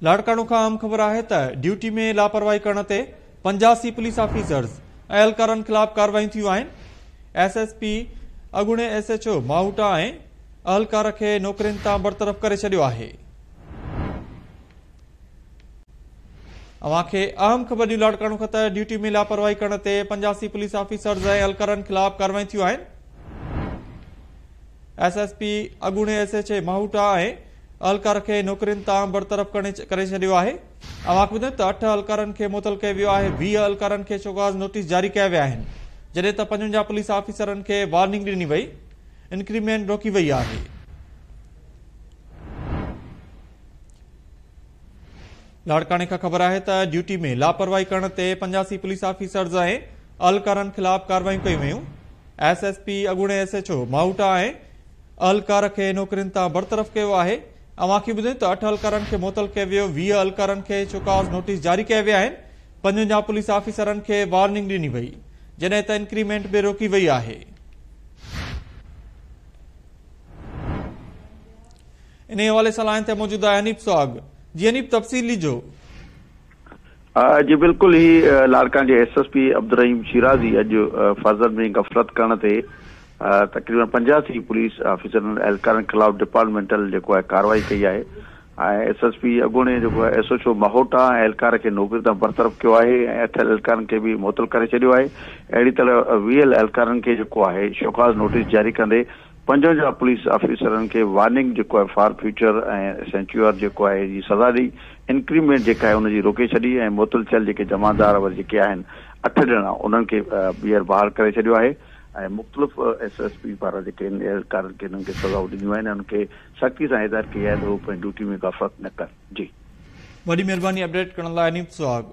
لاڙڪاڻو کان اهم خبر آهي ته ڊيوٽي ۾ لاپرواهي ڪرڻ تي 85 پوليس آفيسرز ۽ اهلڪارن خلاف ڪارروايون ٿيون آهن. ايس ايس پي اڳوڻي ايس ايڇ او ماهوٽا ۽ اهلڪار کي نوڪرين تان برطرف ڪري ڇڏيو آهي. اوهان کي اهم خبر ڏيون لاڙڪاڻو کان ته ڊيوٽي ۾ لاپرواهي ڪرڻ تي 85 پوليس آفيسرز ۽ اهلڪارن خلاف ڪارروايون ٿيون آهن. ايس ايس پي اڳوڻي ايس ايڇ اي ماهوٽا ۽ اهلڪار کي نوڪرين تان برطرف ڪري ڇڏيو آهي. اوهان کي ٻڌايون ته 8 اهلڪارن کي معطل ڪيو ويو آهي، 20 اهلڪارن کي شوڪاز نوٽيس جاري ڪيا ويا آهن، جڏهن ته 55 پوليس آفيسرن کي وارننگ ڏني وئي، انڪريمينٽ روڪي وئي آهي. لاڙڪاڻي کان خبر آهي ته ڊيوٽي ۾ لاپرواهي ڪرڻ تي 85 پوليس آفيسرز ۽ اهلڪارن خلاف ڪارروايون ڪيون ويون. ايس ايس پي اڳوڻي ايس ايڇ او ماهوٽا ۽ اهلڪار کي نوڪرين تان برطرف ڪيو آهي. اوهان کي ٻڌايون ته 8 اهلڪارن کي معطل ڪيو ويو، 20 اهلڪارن کي شوڪاز نوٽيس جاري ڪيا ويا آهن، 55 پوليس آفيسرن کي وارننگ ڏني وئي، جڏهن ته انڪريمينٽ به روڪي وئي آهي. انهيء حوالي سان لائين تي موجود آهي حنيف سهاڳ. جي حنيف تفصيل ڏجو. جي بلڪل هي لاڙڪاڻي جي S S P Abdul Rahim Shirazi اڄ فرضن ۾ غفلت ڪرڻ تي تقريبن 85 پوليس آفيسرن اهلڪارن خلاف ڊپارٽمينٽل جيڪو آهي ڪارروائي ڪئي آهي ۽ ايس ايس پي اڳوڻي جيڪو آهي ايس ايڇ او ماهوٽا ۽ اهلڪار کي نوڪري تان برطرف ڪيو آهي ۽ 8 اهلڪارن کي به معطل ڪري ڇڏيو آهي اهڙي طرح 20 اهلڪارن کي جيڪو آهي شوڪاز نوٽيس جاري ڪندي 55 پوليس آفيسرن کي وارننگ جيڪو آهي فار فيوچر ۽ سينچوئر جيڪو آهي جي سزا ڏئي انڪريمينٽ جيڪا آهي ان جي روڪي ڇڏي ۽ معطل ٿيل جيڪي جمعدار وري جيڪي آهن 8 ڄڻا انهن کي ٻيهر بحال ڪري ڇڏيو آهي ۽ مختلف ايس ايس پي پاران جيڪي آهن اهلڪارن کي انهن کي سزائون ڏنيون آهن ۽ انهن کي سختي سان هدايت ڪئي آهي ته هو پنهنجي ڊيوٽي ۾ غفلت نه ڪن جي. وڏي مهرباني اپڊيٽ ڪرڻ لاء حنيف سهاڳ.